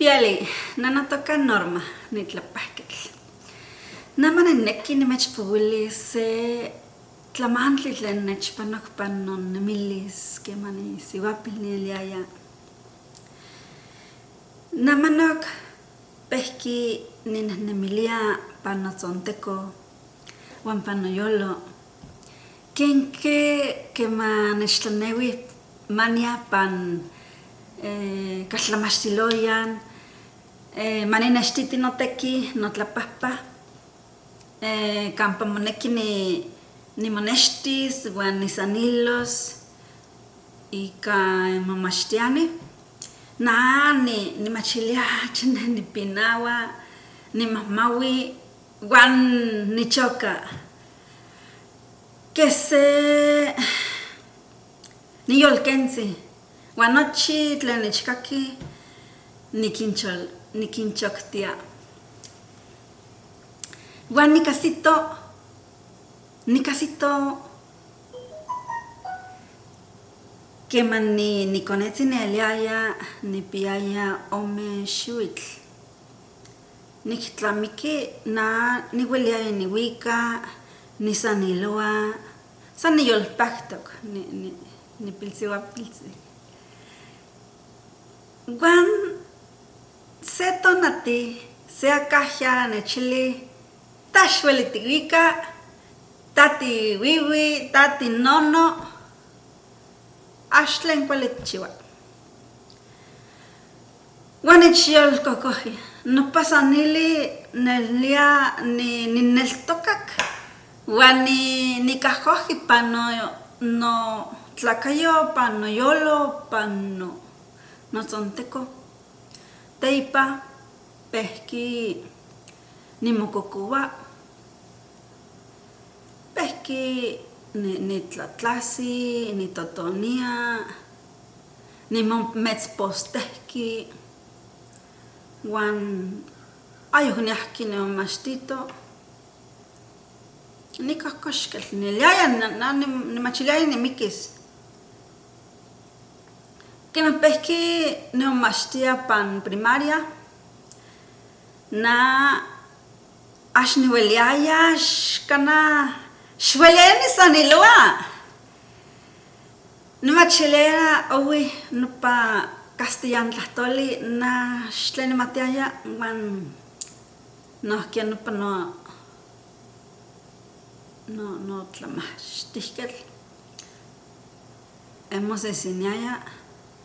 Fiali, neh notoka Norma, nitlapahketl. Nama nineki nimechpowilis se tlamantli tlen nechpanok pan nonemilis keman nisiwapil nieliaya. Namanok pehki ninejnemilia pan notzonteko wan pan noyolo kenke kema nechtlanewih mania pan kaltlamachtiloyan maninextiti noteki, notlapahpah, kampa moneki nimonextis wan nisanilos ika momachtiani, na nimachilia achi neh nipinawa, nimahmawi wan nichoka, keh se niyolkentzi, wan nochi tlen nechkakih nikinchoktia. Wan nikahsito, nikahsito keman nikonetzi nieliaya nipiaya ome xiwitl, niktlamiki na niweliaya niwika, nisanilowa, san niyolpaktok nipilsiwapiltzi. Wan se tonati se akahya nechili ta xweli tiwika, ta tiwiwi, ta tinono, ax tlen kuali tikchiwa. Wan nechyolkokohki, nopa sanili nelía nineltokak wan nikahkohki pan notlakayo, pan noyolo, pan notzonteko. Teipa pehki nimokokowa, pehki nitlatlasi, nitotonia, nimometzpostehki, wan ayok niahki nimomachtito, nikohkoxketl, neliaya nimachiliaya nimikis. Keman pehki nimomachtia pan primaria, na ax niweliaya kanah xweliaya nisanilowa, nimachiliaya owih nopa castellano tlahtoli na xtlen nimatiaya wan nohkia nopa notlamachtiketl mosesiniaya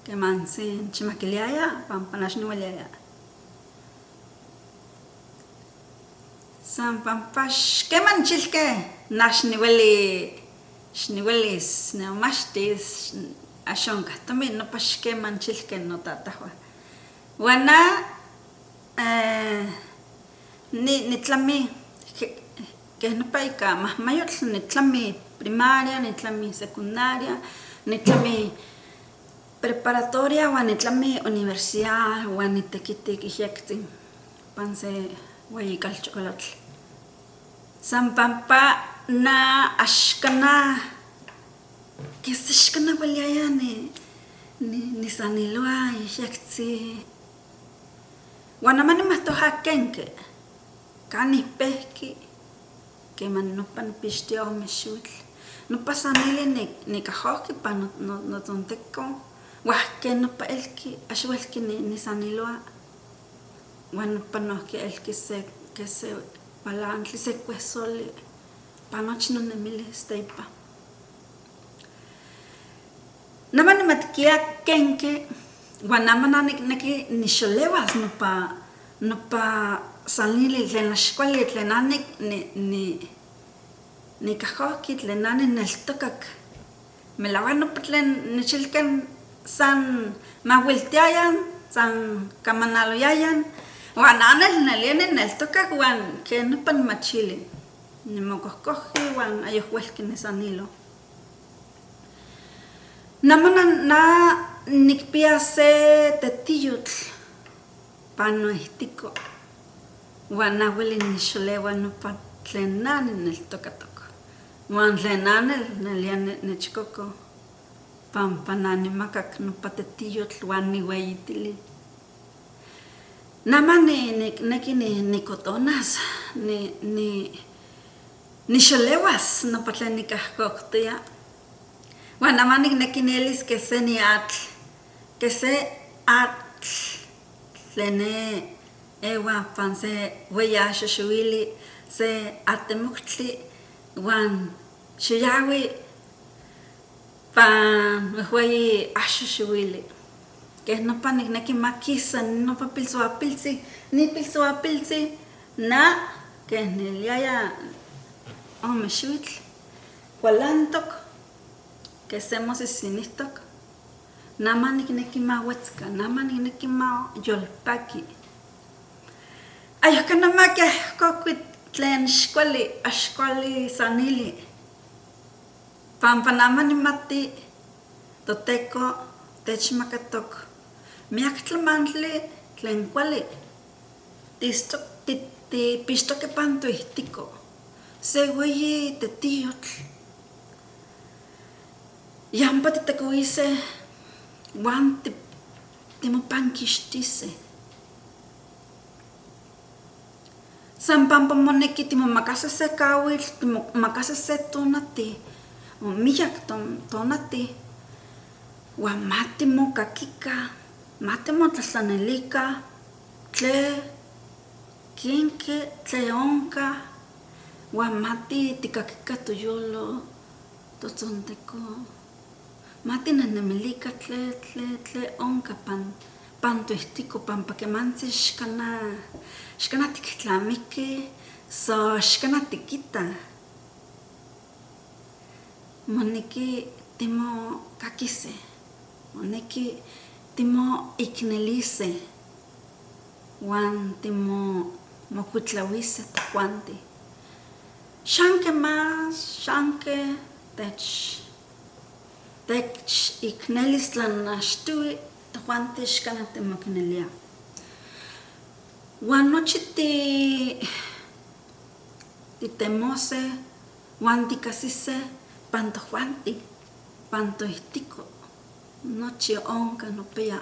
kemantzin nechmakiliaya pampa na axniweliaya. San pampa keman nechilkeh na xniweli xniwelis nimomachtis ax onkah tomin nopa xkeman nechilkeh notatahwan. Wan na nitlami keh nopa ika mahmayotl nitlami primaria, nitlami secundaria, nitlami preparatoria wan nitlami universidad wan nitekitik yektzin pan se weyi kalchokolotl. San pampa na axkanah keh axkanah weliaya nisanilowa yehyektzi wan amo nimahtoha kenke kanih pehki keman nopa nipixtia ome xiwitl, nopa sanili nikahowki pan notzonteko wan ke nopa elki axwelki nisanilowa wan nopa nohki elki se keh se palantli se kuesoli pa nochi nonemilis teipa. Nama nimatikia kenke wan amo nikneki nixolewas nopa nopa sanili tlen axkuali tlen na nikahowki tlen na nineltokak, melawak nopa tlen nechilkeh san mawiltiayah, san kamanaloyayah wan na nelnelia nineltokak wan ke nopa nimachili, nimokohkohki wan ayok welki nisanilo. Nama na nikpia se tetiyotl pan noehtiko wan na weli nixolewa nopa tlen na nineltokatok wan tlen na nelnelia nechkoko pampa na nimakak nopa tetiyotl wan niweyitili. Nama nikneki nikotonas, nixolewas nopa tlen nikahkoktoya, wan nama nikneki nielis keh se niatl, keh se atl tlen ne ewa pan se weyi axoxowili, se atemoktli wan xoyawi pan wehweyi axoxowili, keh nopa nikneki ma kisa nopa pilsoapiltzi, nipilsoapiltzi na keh nieliaya ome xiwitl kualantok keh se mosisinihtok, nama nikneki ma wetzka, nama nikneki ma yolpaki. Ayok kanah ma kiahkokui tlen ixkuali, axkuali sanili, pampa nama nimati Toteko techmakatok miak tlamantli tlen kuali, tipixtokeh pan toihtiko se weyi tetiyotl, yampa titekowise wan timopankixtise, san pampa moneki timomakaseh se kawitl, timomakaseh se tonati, o miak tonati, wan ma timokakika, ma timotlahtlanilika tlen kenke, tlen onkah, wan ma tikakika toyolo, totzonteko, ma tinehnemilika tlen tlen tlen onka pan toihtiko pampa kemantzi xkanah xkanah tiktlamikih so xkanah tikitah, moneki timokakiseh, moneki timoiknelise, wan timomokuitlawiseh tohwantih, xan ke más xan ke tech tech iknelis tlan achtowi tohwanti xkanah timoikneliah. Wan nochi ti titemoseh wan tikahsiseh pan tohwantih, pan toihtiko, nochi onka nopiya,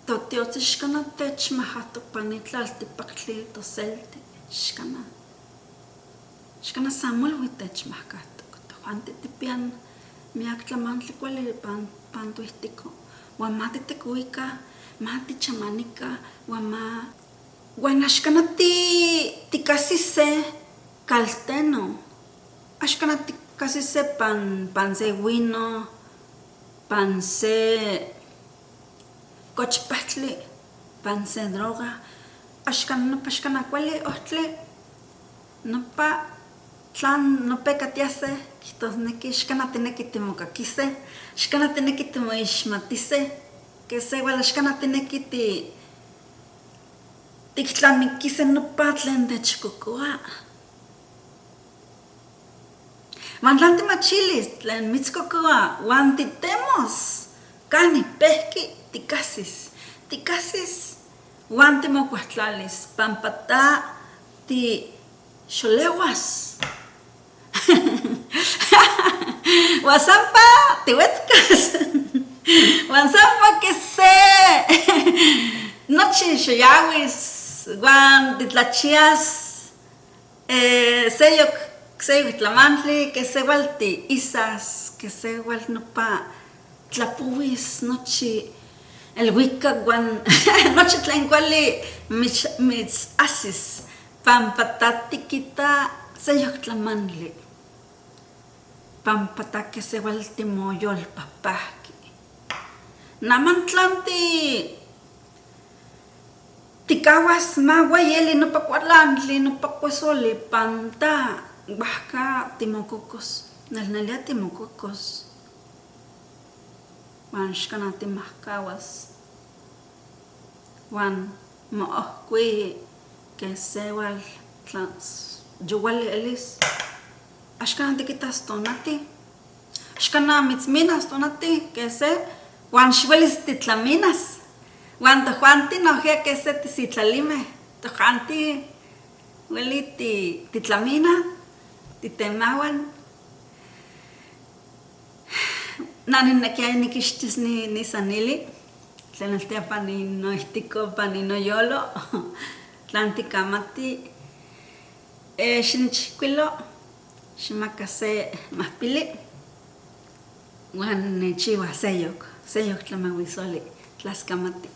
totiotzin xkanah techmajahtok pan nin tlaltipaktli toselti, xkanah, xkanah sa molwi techmahkahtok, tohwanti tikpiah miak tlamantli kuali pan toihtiko, wan ma titekowikah, ma tichamanika, wan ma, wan axkanah tikahsiseh kalteno, axkanah tikahsiseh pan se wino, pan se kochpahtli, pan se droga, axkan nopa xkanah kuali ohtli, nopa tlan nopeka tiaseh kihtosneki xkanah tineki timokakiseh, xkanah tineki timoixmatiseh, ke sewal axkanah tineki tiktlamikiseh nopa tlen techkokowa. Wan tlan timachilis tlen mitzkokowa wan titemos kanih pehki tikahsis, tikahsis wan timokuahtlalis pampa ta tixolewas wan sampa tiwetzkas wan sampa ke se nochi xoyawis wan titlachias seyok seyok tlamantli ke sewal tiisas, ke sewal nopa tlapowis nochi elwikak wan nochi tlen kuali mitz ahsis pampa ta tikita seyok tlamantli, pampa ta ke sewal timoyolpahpahki. Naman tlan ti tikawas ma weyi eli nopa kualantli, nopa kuesoli pan ta wehka timokokos, nelnelia timokokos, wan xkanah timahkawas, wan mo'ohkui keh sewal tla yuwali elis, axkanah tikitas tonati, axkanah mitzminas tonati keh se wan ixwelis titlaminas, wan tohwanti nohkia keh se tisitlalimeh, tohwanti weli titlaminah, titemawan. Nah niknekiaya nikixtis nisanili. Tlen eltoya pan noijtico, pan noyolo, tlan ticamati, xinechijcuilo, xijmaca se majpili huan nijchihua seyoc, seyoc tlamahuisoli, tlascamati.